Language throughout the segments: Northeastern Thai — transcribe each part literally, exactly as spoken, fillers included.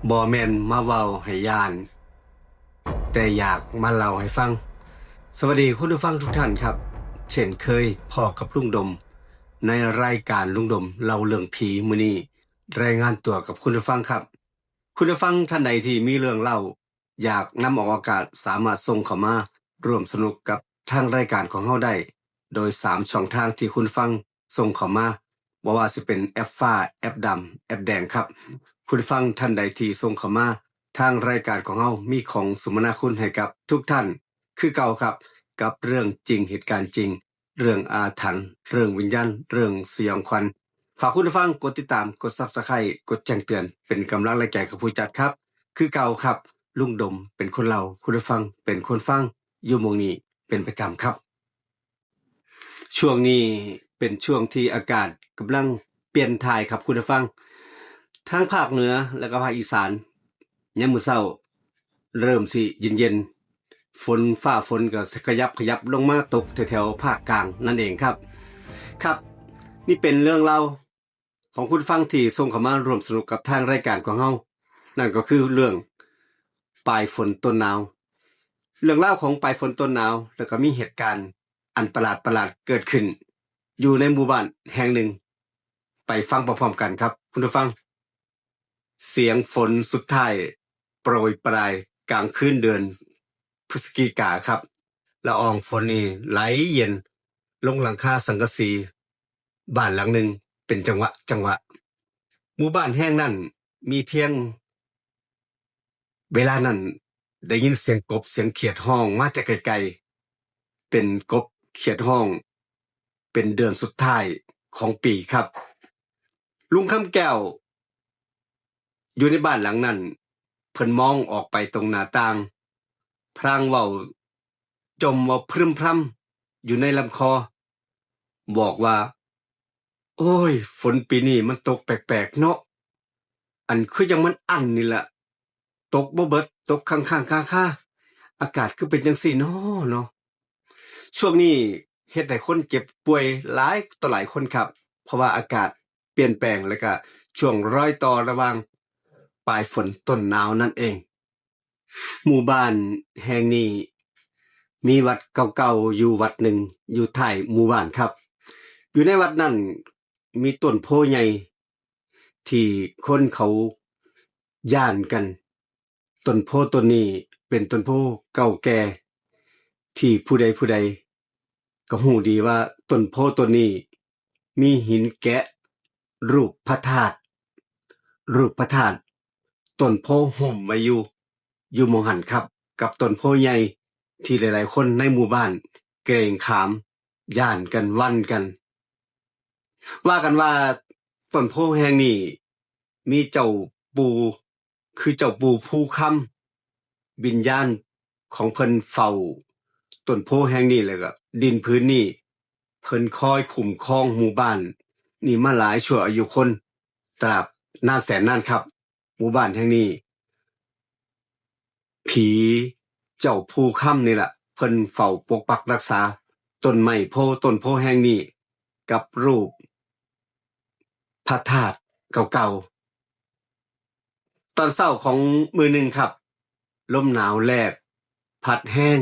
บ่แม่นมาเว้าให้ย้าน แต่อยากมาเล่าให้ฟัง สวัสดีคุณผู้ฟังทุกท่านครับ เช่นเคยพ้อกับลุงดม ในรายการลุงดมเล่าเรื่องผีมื้อนี้ รายงานตัวกับคุณผู้ฟังครับ คุณผู้ฟังท่านใดที่มีเรื่องเล่า อยากนำออกอากาศ สามารถส่งเข้ามาร่วมสนุกกับทางรายการของเฮาได้ โดยสามช่องทางที่คุณผู้ฟังส่งเข้ามา บ่ว่าสิเป็นแอปฟ้า แอปดำ แอปแดงครับ คุณผู้ฟังท่านใดที่ส่งเข้ามา ทางรายการของเฮามีของสมนาคุณให้กับทุกท่าน คือเก่าครับ กับเรื่องจริงเหตุการณ์จริง เรื่องอาถรรพ์ เรื่องวิญญาณ เรื่องสยองขวัญ ฝากคุณผู้ฟังกดติดตาม กด Subscribe กดแจ้งเตือน เป็นกำลังแรงใจกับผู้จัดครับ คือเก่าครับ ลุงดมเป็นคนเล่า คุณผู้ฟังเป็นคนฟัง อยู่หม่องนี้เป็นประจำครับ ช่วงนี้เป็นช่วงที่อากาศกำลังเปลี่ยนถ่ายครับคุณผู้ฟัง ทั้งภาคเหนือและก็ภาคอีสาน ยามมื้อเช้า เริ่มสิเย็นๆ ฝน ฟ้าฝนก็ขยับขยับลงมาตกแถวๆภาคกลางนั่นเองครับ ครับ นี่เป็นเรื่องเล่าของคุณผู้ฟังที่ส่งเข้ามาร่วมสนุกกับทางรายการของเฮา นั่นก็คือเรื่องปลายฝนต้นหนาว เรื่องราวของปลายฝนต้นหนาว แล้วก็มีเหตุการณ์อันประหลาดประหลาดเกิดขึ้น อยู่ในหมู่บ้านแห่งหนึ่ง ไปฟังพร้อมๆกันครับ คุณผู้ฟัง เสียงฝนสุดท้ายโปรยปรายกลางคืนเดือนพฤศจิกาครับ ละอองฝนนี่ไหลเย็นลงหลังคาสังกะสีบ้านหลังหนึ่งเป็นจังหวะจังหวะ หมู่บ้านแห่งนั้นมีเพียง เวลานั้นได้ยินเสียงกบเสียงเขียดฮ้องมาแต่ไกลๆ เป็นกบเขียดฮ้อง เป็นเดือนสุดท้ายของปีครับ ลุงคำแก้ว อยู่ในบ้านหลังนั้น เพิ่นมองออกไปตรงหน้าต่าง พลางเว้าจ่มเว้าพรึมพรำอยู่ในลำคอ บอกว่า โอ้ย ฝนปีนี้มันตกแปลกๆเนาะ อันคือจั่งมันอั้นนี่ล่ะ ตกบ่เบิด ตกค้างๆคาๆ อากาศคือเป็นจั่งซี้น้อเนาะ ช่วงนี้เฮ็ดให้คนเจ็บป่วยหลายต่อหลายคนครับ เพราะว่าอากาศเปลี่ยนแปลง แล้วก็ช่วงรอยต่อระหว่างปลายฝนต้นหนาวนั่นเอง หมู่บ้านแห่งนี้มีวัดเก่าๆอยู่วัดหนึ่งอยู่ท้ายหมู่บ้านครับ อยู่ในวัดนั้นมีต้นโพธิ์ใหญ่ที่คนเขาย้านกัน ต้นโพธิ์ต้นนี้เป็นต้นโพธิ์เก่าแก่ ที่ผู้ใดผู้ใดก็ฮู้ดีว่าต้นโพธิ์ต้นนี้มีหินแกะรูปพระธาตุ รูปพระธาตุ ต้นโพธิ์หุ้มไว้อยู่ อยู่หม่องหั้นครับ กับต้นโพธิ์ใหญ่ที่หลายๆคนในหมู่บ้านเกรงขาม ย้านกัน หวั่นกัน ว่ากันว่าต้นโพธิ์แห่งนี้มีเจ้าปู่ คือเจ้าปู่ภูคำ วิญญาณของเพิ่นเฝ้าต้นโพธิ์แห่งนี้ แล้วก็ดินผืนนี้ เพิ่นคอยคุ้มครองหมู่บ้านนี้มาหลายชั่วอายุคน ตราบนานแสนนานครับ หมู่บ้านแห่งนี้ ผีเจ้าภูคำนี่ล่ะ เพิ่นเฝ้าปกปักรักษาต้นไม้โพธิ์ ต้นโพธิ์แห่งนี้ กับรูปพระธาตุเก่าๆ ตอนเช้าของมื้อหนึ่งครับ ลมหนาวแลบพัดแฮง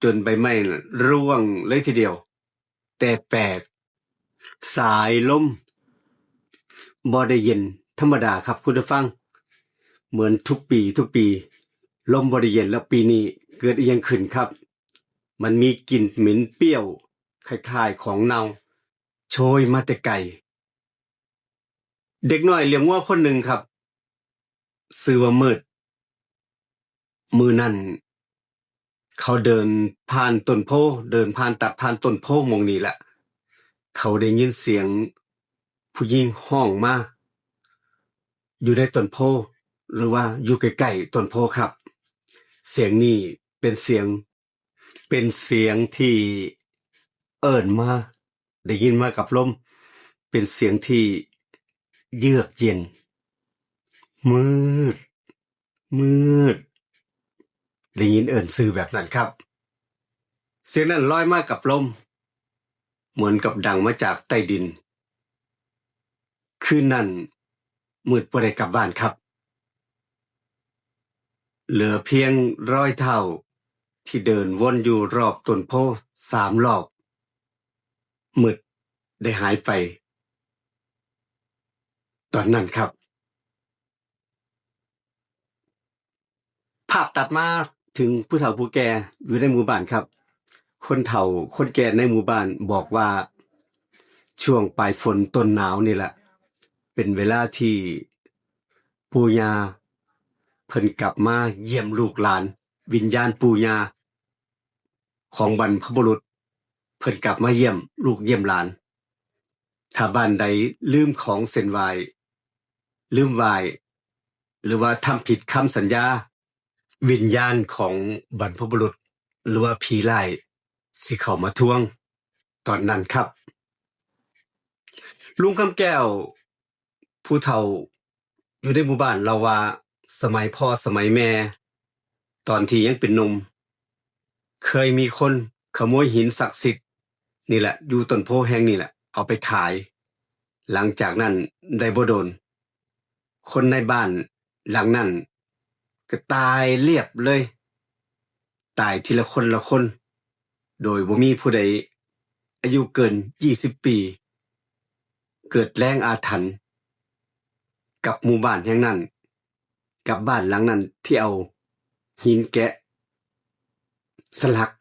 จนใบไม้น่ะร่วงเลยทีเดียว แต่แปลก สายลมบ่ได้เย็นธรรมดาครับคุณผู้ฟัง เหมือนทุกปีทุกปี ลมบ่ได้เย็น แล้วปีนี้เกิดอิหยังขึ้นครับ มันมีกลิ่นเหม็นเปรี้ยวคล้ายๆของเน่า โชยมาแต่ไกล เด็กน้อยเลี้ยงงัวคนหนึ่งครับ ชื่อว่ามืด มื้อนั้นเขาเดินผ่านต้นโพธิ์ เดินผ่านตัดผ่านต้นโพธิ์หม่องนี้แหละ เขาได้ยินเสียงผู้หญิงฮ้องมา อยู่ในต้นโพธิ์ หรือว่าอยู่ใกล้ๆต้นโพธิ์ครับ เสียงนี้เป็นเสียง เป็นเสียงที่เอิ้นมา ได้ยินมากับลม เป็นเสียงที่เยือกเย็น มืด มืด ได้ยินเอิ้นชื่อแบบนั้นครับ เสียงนั้นลอยมากับลม เหมือนกับดังมาจากใต้ดิน คืนนั้นมืดบ่ได้กลับบ้านครับ เหลือเพียงรอยเท้าที่เดินวนอยู่รอบต้นโพธิ์สามรอบ มืดได้หายไป ตอนนั้นครับ ภาพตัดมาถึงผู้เฒ่าผู้แก่อยู่ในหมู่บ้านครับ คนเฒ่าคนแก่ในหมู่บ้านบอกว่า ช่วงปลายฝนต้นหนาวนี่แหละ เป็นเวลาที่ปู่ย่าเพิ่นกลับมาเยี่ยมลูกหลาน วิญญาณปู่ย่าของบรรพบุรุษ เพิ่นกลับมาเยี่ยมลูกเยี่ยมหลาน ถ้าบ้านใดลืมของเส้นไหว้ ลืมไหว้ หรือว่าทำผิดคำสัญญา วิญญาณของบรรพบุรุษ หรือว่าผีร้ายสิเข้ามาทวง ตอนนั้นครับ ลุงคำแก้ว ผู้เฒ่าอยู่ในหมู่บ้านเล่าว่า สมัยพ่อสมัยแม่ ตอนที่ยังเป็นหนุ่ม เคยมีคนขโมยหินศักดิ์สิทธิ์นี่แหละ อยู่ต้นโพธิ์แห่งนี่แหละ เอาไปขาย หลังจากนั้นได้บ่โดน คนในบ้านหลังนั้นก็ตายเรียบเลย ตายทีละคนละคน โดยบ่มีผู้ใดอายุเกินยี่สิบปี เกิดแรงอาถรรพ์กับหมู่บ้านแห่งนั้น กับบ้านหลังนั้นที่เอาหินแกะสลัก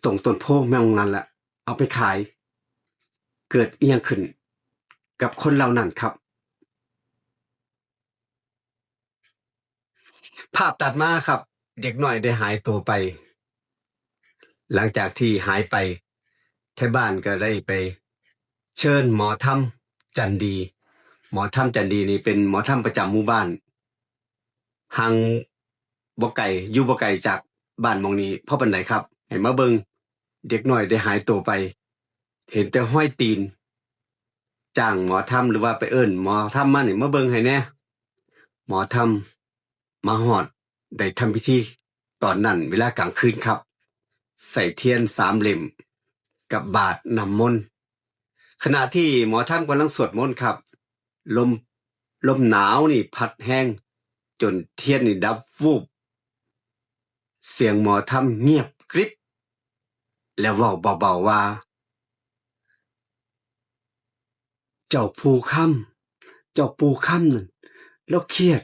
ตรงต้นโพธิ์แห่งนั้นละ เอาไปขาย เกิดอิหยังขึ้นกับคนเหล่านั้นครับ ภาพตัดมาครับ เด็กน้อยได้หายตัวไป หลังจากที่หายไป ไทบ้านก็ได้ไปเชิญหมอธรรมจันดี หมอธรรมจันดีนี่เป็นหมอธรรมประจำหมู่บ้าน ห่างบ่ไกล อยู่บ่ไกลจากบ้านหม่องนี้พอปานใดครับ ให้มาเบิ่ง เด็กน้อยได้หายตัวไป เห็นแต่ฮอยตีน จ้างหมอธรรมหรือว่าไปเอิ้นหมอธรรมมานี่มาเบิ่งให้แหน่ หมอธรรมมาฮอด ได้ทำพิธีตอนนั้นเวลากลางคืนครับ ใส่เทียนสามเล่ม กับบาตรน้ำมนต์ ขณะที่หมอธรรมกำลังสวดมนต์ครับ ลม ลมหนาวนี่พัดแฮง จนเทียนนี่ดับวูบ เสียงหมอธรรมเงียบกริบ แล้วเว้าเบาๆว่า เจ้าปู่คำ เจ้าปู่คำนั่น ลาวเครียด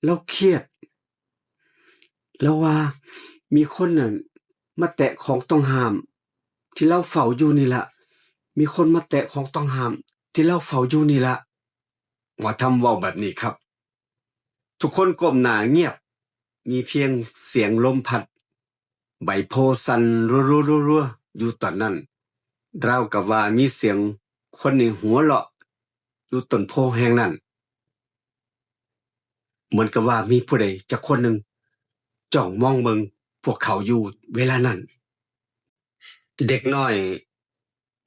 ลาวเครียด ลาวว่า มีคนนั่นมาแตะของต้องห้าม ที่ลาวเฝ้าอยู่นี่ละ มีคนมาแตะของต้องห้าม ที่ลาวเฝ้าอยู่นี่ละ หมอธรรมเว้าแบบนี้ครับ ทุกคนก้มหน้าเงียบ มีเพียงเสียงลมพัด ใบโพธิ์สั่นรัวๆๆๆ อยู่ตอนนั้น ราวกับว่ามีเสียงคนนี่หัวเราะอยู่ต้นโพธิ์แห่งนั้น เหมือนกับว่ามีผู้ใดจักคนหนึ่งจ้องมองเบิ่งพวกเขาอยู่เวลานั้น เด็กน้อย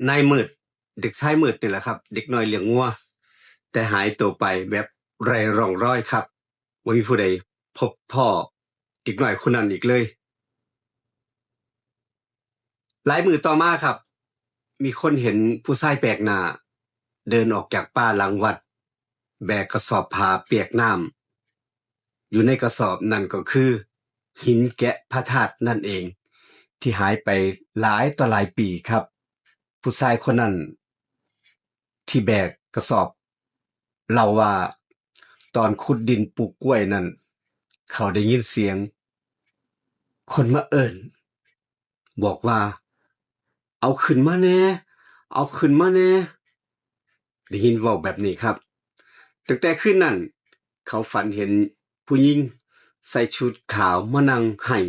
นายมืด เด็กชายมืดนี่แหละครับ เด็กน้อยเลี้ยงงัว แต่หายตัวไปแบบไร้ร่องรอยครับ บ่มีผู้ใดพบพ้อเด็กน้อยคนนั้นอีกเลย หลายมื้อต่อมาครับ มีคนเห็นผู้ชายแปลกหน้า เดินออกจากป่าหลังวัด แบกกระสอบผ้าเปียกน้ำ อยู่ในกระสอบนั่นก็คือ หินแกะพระธาตุนั่นเอง ที่หายไปหลายต่อหลายปีครับ ผู้ชายคนนั้นที่แบกกระสอบ เล่าว่าตอนขุดดินปลูกกล้วยนั่น เขาได้ยินเสียงคนมาเอิ้น บอกว่า เอาขึ้นมาแหน่ เอาขึ้นมาแหน่ ได้ยินเว้าแบบนี้ครับ ตั้งแต่คืนนั้น เขาฝันเห็นผู้หญิงใส่ชุดขาวมานั่งไห้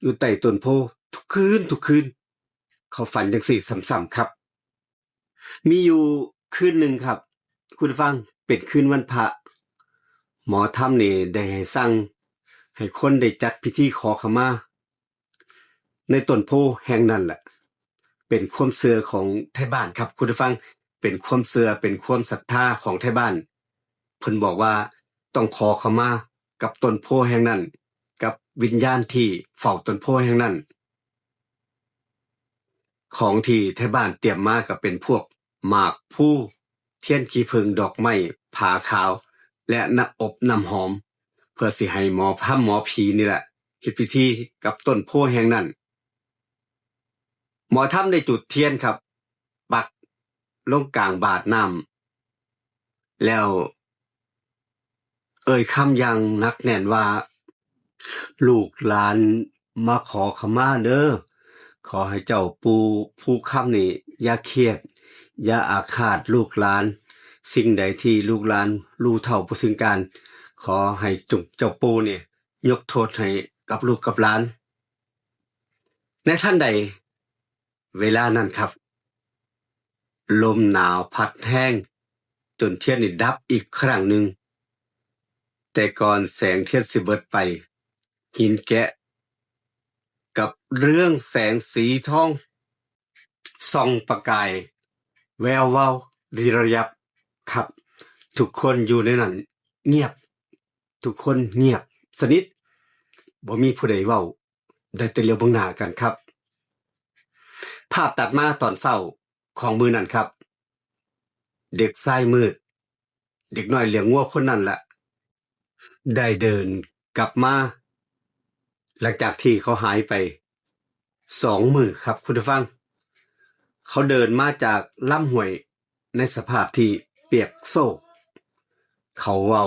อยู่ใต้ต้นโพธิ์ทุกคืน ทุกคืน เขาฝันจั่งซี้ซ้ำๆครับ มีอยู่คืนหนึ่งครับ คุณผู้ฟัง เป็นคืนวันพระ หมอธรรมนี่ได้ให้สั่งให้คนได้จัดพิธีขอขมา ในต้นโพธิ์แห่งนั้นแหละ เป็นความเชื่อของไทบ้านครับ คุณผู้ฟัง เป็นความเชื่อ เป็นความศรัทธาของไทบ้าน เพิ่นบอกว่าต้องขอขมากับต้นโพธิ์แห่งนั้น กับวิญญาณที่เฝ้าต้นโพธิ์แห่งนั้น ของที่ไทบ้านเตรียมมาก็เป็นพวกหมากพลู เทียนขี้ผึ้ง ดอกไม้ ผ้าขาว และน้ำอบน้ำหอม พื่อสิให้หมอธรรมหมอผีนี่แหละเฮ็ดพิธีกับต้นโพธิ์แห่งนั้น หมอธรรมได้จุดเทียนครับ ปักลงกลางบาดน้ำ แล้วเอ่ยคำอย่างหนักแน่นว่า ลูกหลานมาขอขมาเด้อ ขอให้เจ้าปู่ภูคำนี่อย่าเครียด อย่าอาฆาตลูกหลาน สิ่งใดที่ลูกหลานรู้เท่าบ่ถึงการ ขอให้จุ่มเจ้าปู่นี่ยกโทษให้กับลูกกับหลาน ในทันใดเวลานั้นครับ ลมหนาวพัดแฮงจนเทียนนี่ดับอีกครั้งหนึ่ง แต่ก่อนแสงเทียนสิเบิดไป หินแกะกับเรืองแสงสีทอง ส่องประกายแวววาวริระยับครับ ทุกคนอยู่ในนั้นเงียบ ทุกคนเงียบสนิท บ่มีผู้ใดเว้า ได้แต่เหลียวเบิ่งหน้ากันครับ ภาพตัดมาตอนเช้าของมื้อนั้นครับ เด็กชายมืด เด็กน้อยเลี้ยงงัวคนนั้นแหละ ได้เดินกลับมา หลังจากที่เขาหายไปสองมื้อครับคุณผู้ฟัง เขาเดินมาจากลำห้วยในสภาพที่เปียกโซก เขาเว้า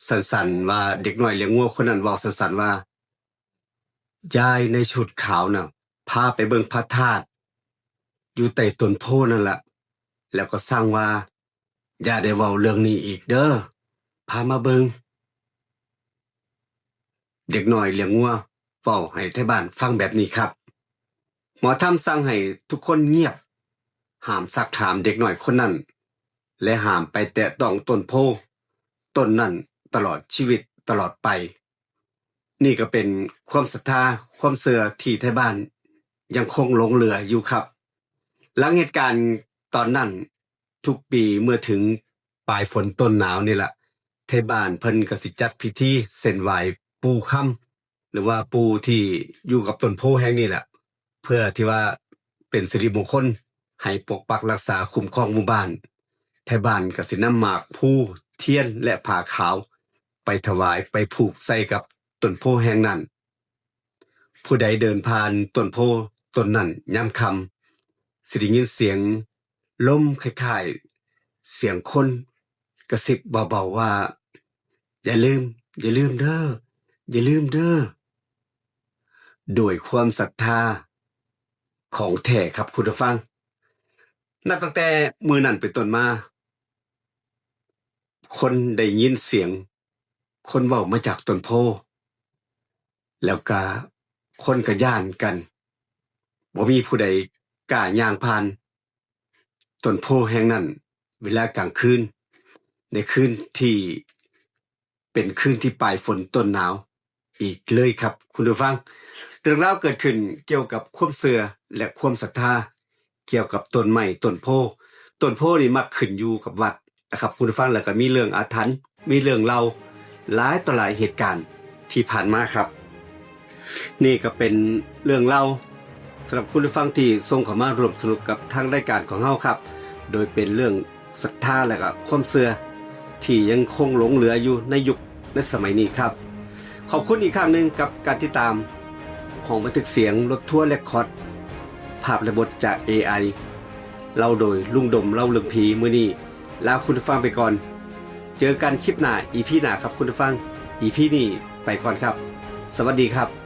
สั้นๆว่า เด็กน้อยเลี้ยงงัวคนนั้นเว้าสั้นๆว่า ยายในชุดขาวน่ะ พาไปเบิ่งพระธาตุอยู่ใต้ต้นโพธิ์นั่นล่ะ แล้วก็สั่งว่า อย่าได้เว้าเรื่องนี้อีกเด้อ พามาเบิ่ง เด็กน้อยเลี้ยงงัวเว้าให้ไทบ้านฟังแบบนี้ครับ หมอธรรมสั่งให้ทุกคนเงียบ ห้ามซักถามเด็กน้อยคนนั้น และห้ามไปแตะต้องต้นโพธิ์ต้นนั้นตลอดชีวิตตลอดไป นี่ก็เป็นความศรัทธาความเชื่อที่ไทบ้านยังคงหลงเหลืออยู่ครับ หลังเหตุการณ์ตอนนั้น ทุกปีเมื่อถึงปลายฝนต้นหนาวนี่แหละ ไทบ้านเพิ่นก็สิจัดพิธีเส้นไหว้ปู่คำ หรือว่าปู่ที่อยู่กับต้นโพธิ์แห่งนี้แหละ เพื่อที่ว่าเป็นสิริมงคลให้ปกปักรักษาคุ้มครองหมู่บ้าน ไทบ้านก็สินำหมากพลู เทียน และผ้าขาว ไปถวายไปผูกใส่กับต้นโพธิ์แห่งนั้น ผู้ใดเดินผ่านต้นโพธิ์ต้นนั้นยามค่ำ สิได้ยินเสียงลมคล้ายๆเสียงคนกระซิบเบาๆว่า อย่าลืม อย่าลืมเด้อ อย่าลืมเด้อ ด้วยความศรัทธาของแท้ครับคุณผู้ฟัง นับตั้งแต่มื้อนั้นเป็นต้นมา คนได้ยินเสียงคนเว้ามาจากต้นโพธิ์ แล้วก็คนก็ย้านกัน บ่มีผู้ใดกล้าย่างผ่านต้นโพธิ์แห่งนั้น เวลากลางคืน ในคืนที่เป็นคืนที่ปลายฝนต้นหนาวอีกเลยครับคุณผู้ฟัง เรื่องราวเกิดขึ้นเกี่ยวกับความเชื่อและความศรัทธา เกี่ยวกับต้นไม้ต้นโพธิ์ ต้นโพธิ์นี่มักขึ้นอยู่กับวัดนะครับคุณผู้ฟัง แล้วก็มีเรื่องอาถรรพ์ มีเรื่องเล่าหลายต่อหลายเหตุการณ์ที่ผ่านมาครับ นี่ก็เป็นเรื่องเล่าสำหรับคุณผู้ฟังที่ส่งเข้ามาร่วมสนุกกับทางรายการของเฮาครับ โดยเป็นเรื่องศรัทธาและก็ความเชื่อที่ยังคงหลงเหลืออยู่ในยุคในสมัยนี้ครับ ขอบคุณอีกครั้งหนึ่งกับการติดตามห้องบันทึกเสียงรถทัวร์เรคคอร์ด ภาพและบทจาก เอไอ เล่าโดยลุงดมเล่าเรื่องผี มื้อนี้ลาคุณผู้ฟังไปก่อน เจอกันคลิปหน้า อีพี หน้าครับคุณผู้ฟัง อีพี นี้ไปก่อนครับ สวัสดีครับ